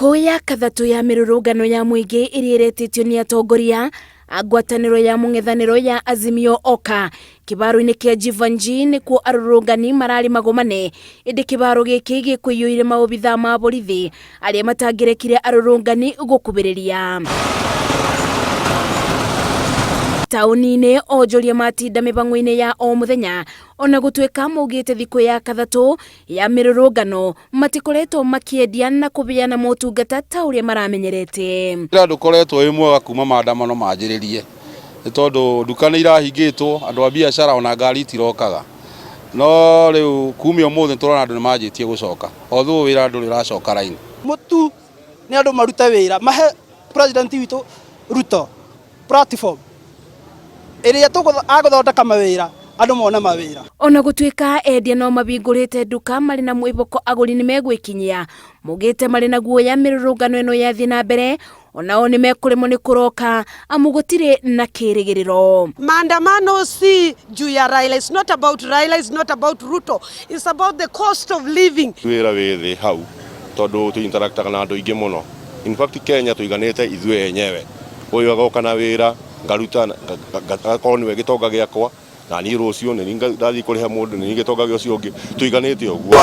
Thikũ ya kathatũ ya mĩrũrũngano ya mũingĩ ĩrĩa ĩretĩtio nĩ atongoria a ngwatanĩro ya mũng'ethanĩro ya Azimio Oka kĩbaro-inĩ kĩa Jeevanjee nĩkuo arũrũngani mararĩ magomane ĩndĩ kĩbaro gĩkĩ gĩkũiyũire maobithaa ma borithi arĩa matangĩrekire arũrũngani gũkubĩrĩria. Taũni-inĩ onjoria matinda mĩbang'o-inĩ ya o mũthenya ona gũtuĩka maugĩte thikũ ya kathatũ ya mĩrũrũngano matikoretwo makĩendia na kũbeana motungata ta ũrĩa maramenyerete. Wĩra ndũkoretwo wĩ mwega kuma maandamano manjĩrĩrie nĩ tondũ nduka nĩ irahingĩtwo, andũ a biacara ona ngari itirokaga. No rĩu kumia ũmũthĩ tũrona andũ nĩ manjĩtie gũcoka although wĩra ndũrĩ ũracoka raini. Mũtu nĩ andũ marute wĩra mahe president witũ Ruto platform ĩrĩa agũthondeka mawĩra andũ mone mawĩra. Ona gũtuĩka endia no mabingũrĩte nduka marĩ na mwĩhoko agũri nĩ megwĩkinyia, maugĩte marĩ na guoya mĩrũrũngano ĩno yathiĩ na mbere onao nĩ mekũremwo nĩ kũroka amu gũtirĩ na kĩrĩgĩrĩro. Maandamano si juu ya Raila. It's not about Raila, it's not about Ruto. It's about the cost of living. Wĩra wĩ thĩ hau tondũ tũ interactaga na andũ aingĩ mũno. In fact Kenya tũiganĩte ithuĩ enyewe. Ũyũ agoka na wĩra ngaruta ngakorwo nĩwe gĩtonga gĩakwa na niĩ rũciũ nĩ niĩ ndathiĩ kũrĩha mũndũ nĩ niĩ gĩtonga gĩa ũcio ũngĩ tũiganĩte ũguo.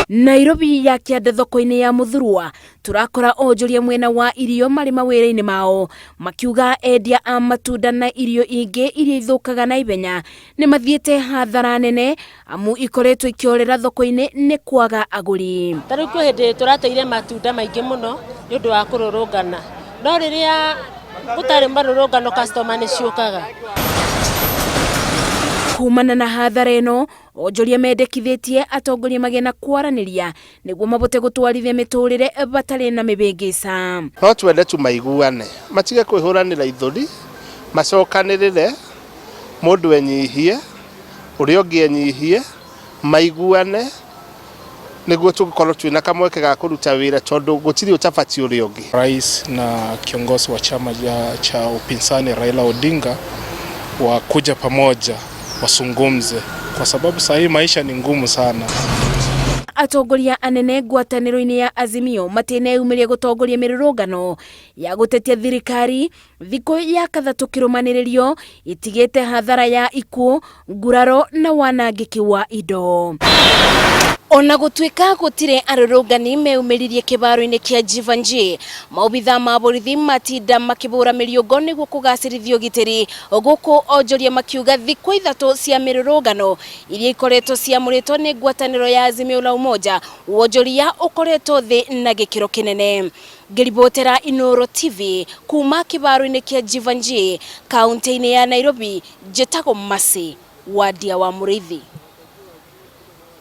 Nairobi ya kĩanda thoko-inĩ ya Mũthurwa tũrakora onjoria mwena wa irio marĩ mawĩra-inĩ mao makiuga endia a matunda na irio ingĩ iria ithũkaga na ihenya nĩ mathiĩte hathara nene amu ikoretwo ikĩorera thoko-inĩ nĩ kwaga agũri. Ta rĩu kwĩ hĩndĩ tũrateire matunda maingĩ mũno nĩ ũndũ wa kũrũrũngana, no rĩrĩa gũtarĩ marũrũngano customer nĩ ciũkaga. Kumana na hathara ĩno, onjoria mendekithĩtie atongoria magĩe na kwaranĩria nĩguo mabote gũtwarithia mĩtũrĩre batarĩ na mĩhĩngĩca. No twende tu maiguane, matige kwĩhũranĩra ithũri, macokanĩrĩre, mũndũ enyihie, ũrĩa ũngĩ enyihie, maiguane nĩguo tũgĩkorwo twĩna kamweke ga kũruta wĩra tondũ gũtirĩ ũtabatiĩ ũrĩa ũngĩ. Rais na kiongozi wa chama cha upinzani Raila Odinga wakuja pamoja wasungumze, kwa sababu saa hii maisha ni ngumu sana. Atongoria anene ngwatanĩro-inĩ ya Azimio matineyumĩria gũtongoria mĩrũrũngano ya gũtetia thirikari thikũ ya kathatũ kĩrũmanĩrĩrio itigĩte hathara ya ikuũ, nguraro na wanangĩki wa indo. Ona gũtuĩka gũtirĩ arũrũngani meumĩririe kĩbaro-inĩ kĩa Jeevanjee, maobithaa ma borithi matinda makĩbũra mĩriũngo nĩguo kũgacĩrithia ũgitĩri gũkũ onjoria makiuga thikũ ithatũ cia mĩrũrũngano iria ikoretwo ciamũrĩtwo nĩ ngwatanĩro ya Azimio la Umoja wonjoria ũkoretwo thĩ na gĩkĩro kĩnene. Ngĩribotera Inooro TV kuma kĩbaro-inĩ kĩa Jeevanjee kaunti-inĩ ya Nairobi, njĩtagwo Mercy Wandia wa Mũrĩithi.